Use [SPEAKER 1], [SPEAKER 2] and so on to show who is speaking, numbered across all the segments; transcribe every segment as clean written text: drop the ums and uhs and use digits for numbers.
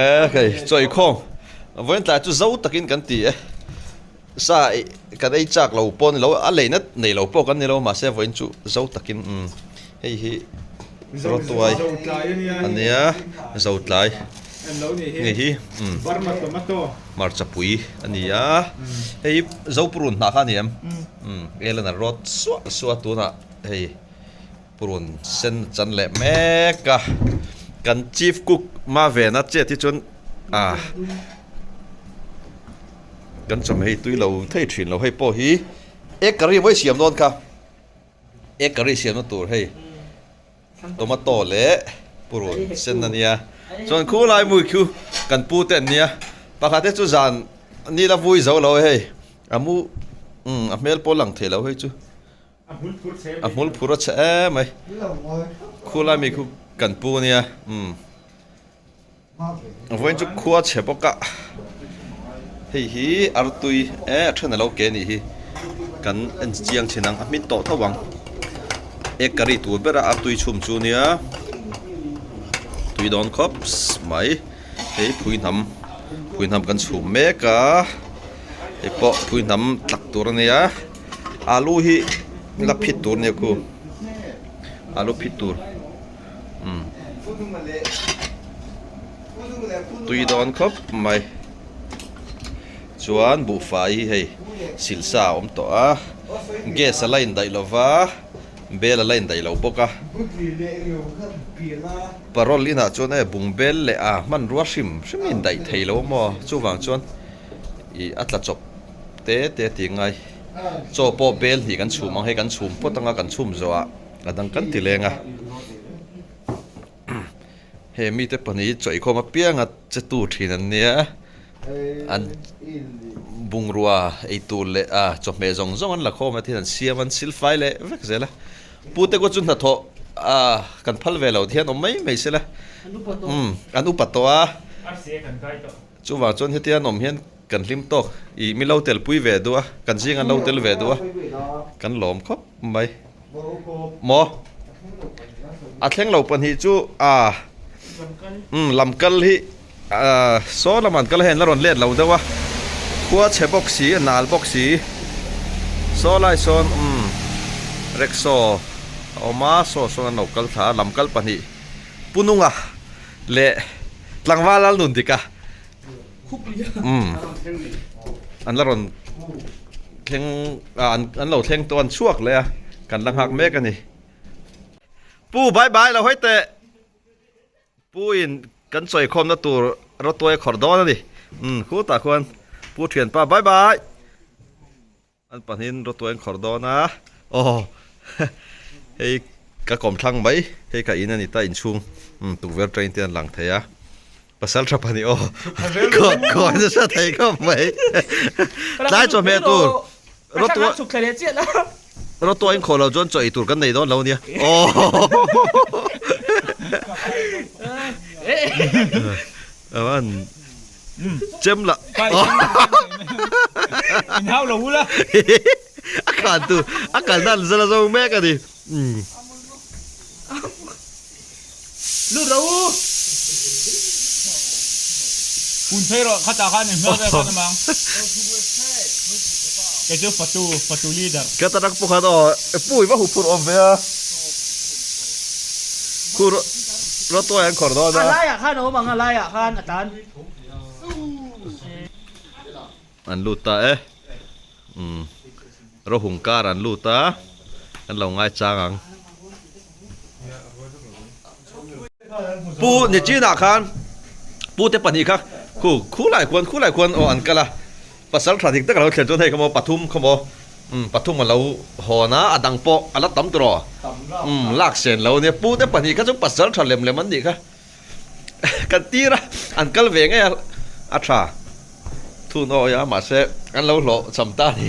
[SPEAKER 1] Eh hei chawi khawm vawiin tlai chu zo takin kan ti e sa kan ei chak lo pawh a ni lo a leina nei lo pawh kan ni lo mahse vawiin chu zo takin umm hei hi rawtuai a nia zo tlai hei hi umm hmarcha pui a ni a hei hi zopurun hnah kha a ni em umm elen a rawt suah suah a tunah hei. Purun sen chan leh mek a, kan chief cook Mavena chet hi chuan ah kan chawhmeh hi tui lo thei thin lo hei pawh hi egg curry mawi siam dawn kha egg curry siamna tur hei tomato leh purun sen a nia chuan khulai mui khu kan pu te an nia pakhat te chu zan ni la vui zo lo hei a mu a hmel pawh lang thei lo hei chu. A hmul phur a chhe em mai. Khulai mi khu kan pu ania umm vawiin chu khua chhe bawk a hei hi artui e a then alo ke anih hi kan en chiang thin ang a hmin tawh tho ang egg curry tur ber a artui chhum chu ania tui dawn khawp mai hei phui hnam phui hnam kan chhum mek a hei pawh phui hnam tlak tur ania. Alu hi la phit tur nia khu alu phit tur umm tui dawn khawp mai chuan buhfai hi hei silsa a awm tawh a gas a la indaih lo va bel a la indaih lo bawk a parol inah chuan e bungbel leh a hmanrua hrim hrim a indaih thei lo maw chuvang chuan ih a tla chawp. Te te tih ngai. Chaw pawh bel hnih kan chhum ang hei kan chhum phawt anga kan chhum zawhah a dang kan ti leng a. He mite pahnih hi chaw eikhawm apianga che tu thin an nia. An bungrua eitur leh a chawhmeh zawng zawng an la khawm a tin an siam an silfai leh vek zel a. Pu te kawt chu hnathawh a kan phal ve lo thian awm mai mai sela. Umm an upa tawh a. Chuvang chuan hetia an awm hian kan hlim tawk. Ih mi lo tel pui ve duh a, kan zing an lo tel ve duh a, kan lawm khawp mai. Maw? A thleng lo pahnih chu a umm lam kal hi ah saw lamah an kal a hei an la rawn let lo deuh a, khua chhe bawk si a nal bawk si. Saw lai sawn umm rickshaw a awm a, saw sawn an lo kal thla a, lam kal pahnih Pununga leh tlangval al nun dik a umm an la rawn thleng ah an lo thleng tawh an chhuak leh a kan la nghak mek a ni pu bye bye lo hawi teh pu in kan chawi khawmna tur rawtuai a khawrh dawn a ni umm khutah khuan pu thianpa bye bye. An pahnihin rawtuai an khawrh dawn a, aw hei ka kawm thlang mai, hei ka in a ni ta inchhung umm tukverh train te an lang thei a, pasal tha pahnih aw khawi nasa thei khawp mai tlai chawhmeh tur rawtuai rawtuai in khawh loh chuan chaw ei tur kan nei dawn lo nia aw aw Chem la.
[SPEAKER 2] In hau lo ula.
[SPEAKER 1] A khan tu a kal nan zala zo mek ani.
[SPEAKER 2] Lut ro u. Kun phei rawh khatah khan in hmel vel khan amang. Kei chu fatu fatu leader.
[SPEAKER 1] Ka ta rak pawh khan aw pui va huphurh awm ve a. Khu rawtuai an khawrh dawn a.
[SPEAKER 3] A laiah khan a awm ang a laiah khan a tlan.
[SPEAKER 1] An lut ta e. Umm rawhung kar an lut a an lo ngai chang ang. Pu Nichinah khan pu te pahnih kha khu khulai khuan khulai khuan aw an kal a. Pasal tha dik tak a lo thlen chuan hei kha maw pathum kha maw umm pathum a lo hawn a a dang pawh a la tam tur aw umm lak sen lo ania pu te pahnih kha chu pasal tha lem lem an nih kha kan tir a an kal ve ngei a a tha thun awi a mahse an lo hlawh cham ta a ni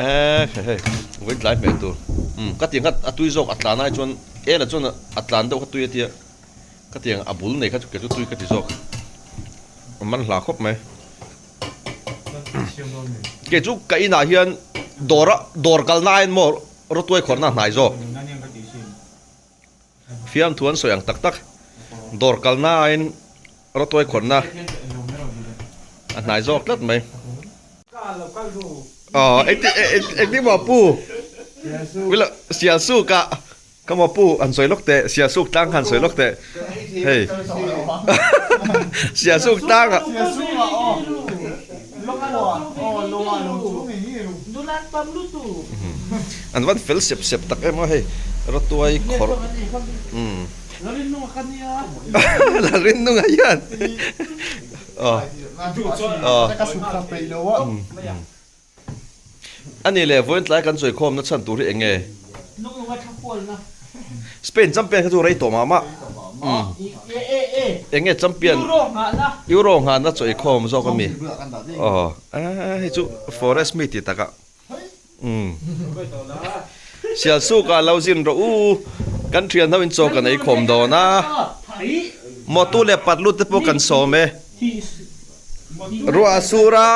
[SPEAKER 1] eh hei vawiin tlai hmel tur umm ka tiang kha a tui zawk a tlan ai chuan ela chuan a tlan deuh kha tui a tia ka tiang a bul nei kha chu kei chu tui ka ti zawk. A man hla khawp mai. Kei chu ka inah hian dawr a dawr kalna aiin maw rawtuai khawrhna a hnai zawk. Fiamthu an sawi ang tak tak. Dawr kalna aiin rawtuai khawrhna a hnai zawk tlat mai. Aw engtin maw pu Sialsuk ah ka maw pu han sawi lawk teh Sialsuk tlang kha han sawi lawk teh hei Sialsuk tlang ah An van fel sep sep tak em a hei rawtuai khawrh umm. Lalrinnunga hian A nih leh vawiin tlai kan sawi khawmna chhan tur hi eng nge? Spain champion kha chu rei tawh mah mah. Eng nge champion? Euro nghahna chawi khawm zawk a mi? Aw hei chu forest mi tih takah. Sialsukah lo zin rawh u, kan thian ho in chaw kan ei khawm dawn a, motu leh patlut te pawh kan sawm e. Ruah a sur a,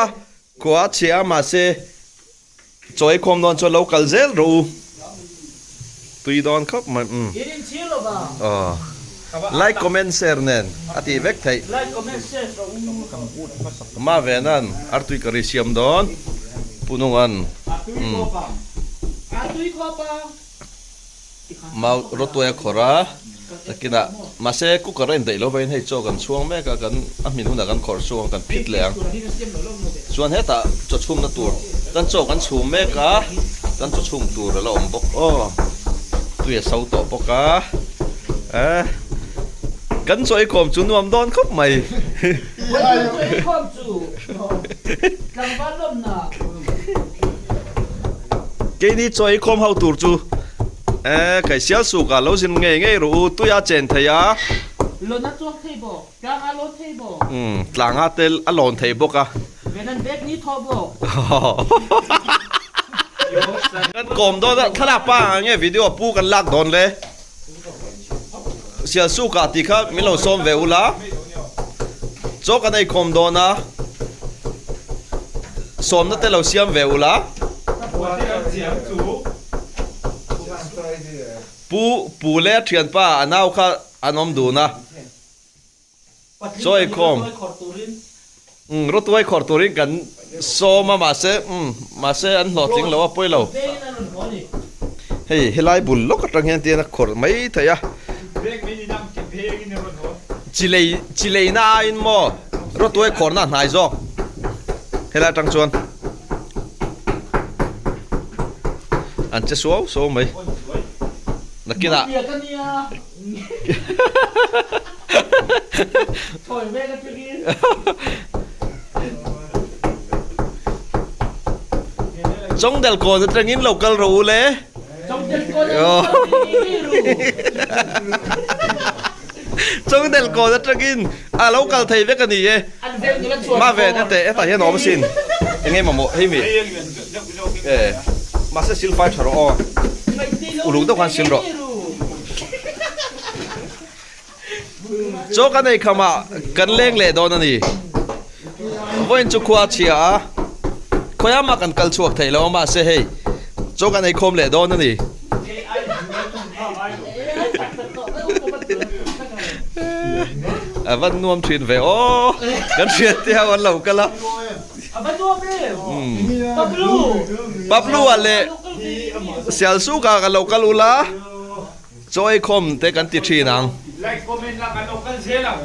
[SPEAKER 1] khua a chhia a mahse chaw ei khawm dawn chuan lo kal zel rawh u, tui dawn khawp mai. Aw like comment share nen a tih vek theih. Ma venan artui curry siam dawn punungan mau rawtuai a khawrh a takinah mahse cooker a indaih lo vain hei chaw kan chhuang mek a kan a hmin hunah kan khawrh chhuang kan phit leh ang chuan hetah chaw chhumna tur kan chaw kan chhum mek a kan chaw chhum tur a la awm bawk aw tui a so tawh bawk a eh kan chaw ei khawm chu nuam dawn khawp mai. Keini chaw ei khawm ho tur chu eh kai sial suk ah lo zin ngei ngei rawh u tui a chen thei a.
[SPEAKER 3] Lawn a chuak thei bawk, tlang a lawn thei bawk.
[SPEAKER 1] Umm tlang a tel a lawn thei bawk a.
[SPEAKER 3] Ven an bag ni thaw bawk.
[SPEAKER 1] Kan kawm dawn a thlalak pa ang nge video pu kan lak dawn le. Sialsuk ah tih kha min lo sawm ve ula chaw kan ei khawm dawn a sawmna te lo siam ve ula Pu Pu leh a thianpa a nau kha an awm dun a chaw ei khawm umm rawtuai khawrh turin kan sawm a mahse umm mahse an hlawhtling lo a pawi lo hei helai bul lawk atang hian tian a khawrh mai thei a chi lei chi leina aiin maw rawtuai khawrhna a hnai zawk helai atang chuan an che suau suau mai nakinah. Chawngdel kawn atangin lo kal rawh u le. Chawngdel kawn atangin a lo kal thei vek a ni e. Ma ve na teh hetah hian a awm asin. Enge mamawh hei mi. E mahse silfai tha rawh aw. Uluk deuh khan sil rawh. Chaw kan ei kham ah kan leng leh dawn a ni. Vawiin chu khua a chhia a, khawiah mah kan kal chhuak thei lo a mahse hei chaw kan ei khawm leh dawn a ni. A van nuam thin ve aw, kan hriat te ho an lo kal a. Pablo ah leh Sialsuk ah ka lo kal ula. Chaw ei khawm te kan ti thin ang.
[SPEAKER 2] Like comment la kan lo kal zel ang.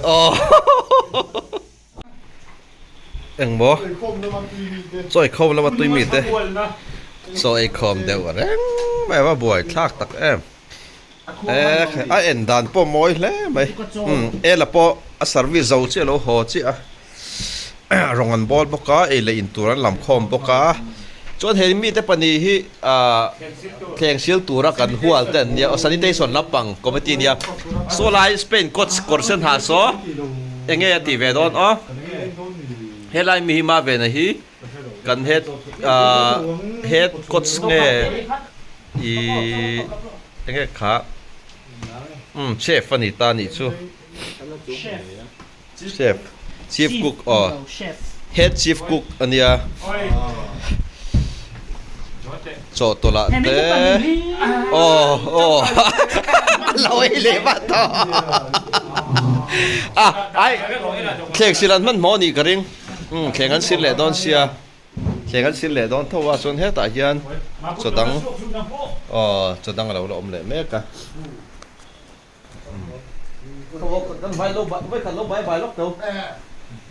[SPEAKER 1] Engmaw? Chaw ei khawm lama tui mi te. Chaw ei khawm deuh reng mai a va buai thlak tak em. A en dan pawh mawi hle mai. Ela pawh a service zo chiah lo haw chiah a. Rawng an bawl bawk a, ei leh in tur an lam khawm bawk a. Chuan he mite pahnih hi ahh thleng sil tura kan hual te an nia aw sanitation lampang committee nia. Saw lai Spain coach kawr sen ha saw eng nge a tih ve dawn aw. Helai mi hi ma ve na hi kan head ahh head coach nge ihh eng nge kha umm chef a ni ta a nih chu. Chef, chief cook aw, head chief cook a nia. Chawhtawlh ah te aw aw a lo ei leh vat a. A ai thleng sil an hmanhmawh a nih ka ring. Umm thleng an sil leh dawn sia. Thleng an sil leh dawn tho a chuan hetah hian chaw dang aw chaw dang a lo la awm leh mek a.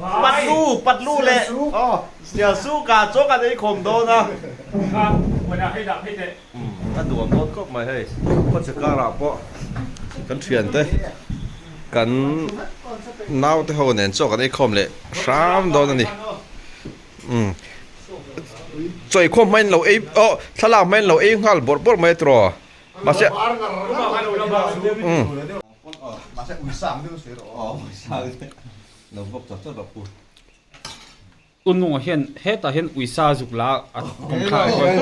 [SPEAKER 1] Patlu patlu leh aw sial su ka chaw kan ei khawm dawn a. A nuam dawn khawp mai hei khawchhe karah pawh kan thiante kan naute ho nen chaw kan ei khawm leh hram dawn a ni umm chawi khawm hmain lo ei aw thlalak hmain lo ei nghal bawrh bawrh mai tiraw mahse umm.
[SPEAKER 2] Ununga hian hetah hian uisa zuk la a kawngkhar ah chuan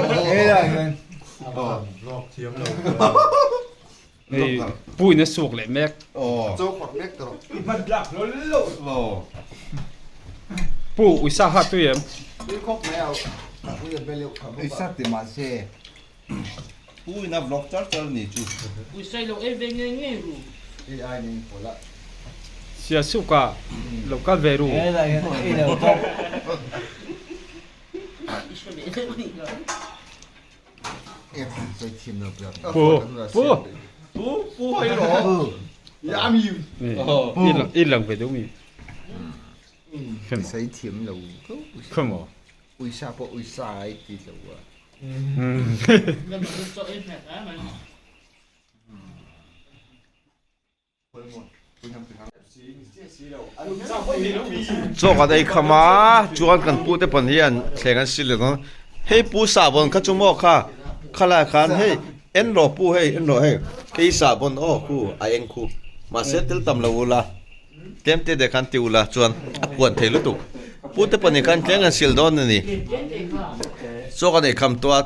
[SPEAKER 2] hei pu in a suak leh mek. Pu uisa kha tui em?
[SPEAKER 1] Pu in a vlog char char ni chu.
[SPEAKER 3] Uisa i lo ei ve ngei ngei ru.
[SPEAKER 2] Sia suk a lo kal ve ru. Pu pu
[SPEAKER 1] pu pu hei ro.
[SPEAKER 2] I lang ve deuh mi.
[SPEAKER 4] Sai thiam lo.
[SPEAKER 2] Come on.
[SPEAKER 4] Uisa pawh uisa ai ti lo a.
[SPEAKER 1] Chaw kan ei kham a chuan kan pu te pawn hian thleng an sil leh dawn hei pu sahbawn kha chu maw kha khalai khan hei en rawh pu hei en rawh hei hei sahbawn aw khu a eng khu mahse tel tam lo ula tlem te te khan ti ula chuan a puan thei lutuk pu te pahnih khan tleng an sil dawn a ni chaw kan ei kham tawh a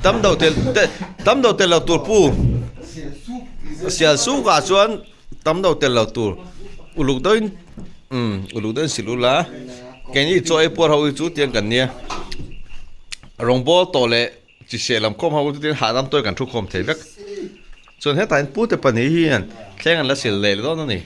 [SPEAKER 1] tam do tel te tam do tel lo tur pu sial suk ah chuan tam do tel lo tur uluk deuhin umm uluk deuhin sil ula keini chaw ei puar ho hi chu tiang kan nia rawngbawl tawh leh chi seh lam khawm ho chu tin hahdam tawi kan thu khawm thei vek chuan hetah hian pu te pahnih hian thleng an la sil leh dawn a ni.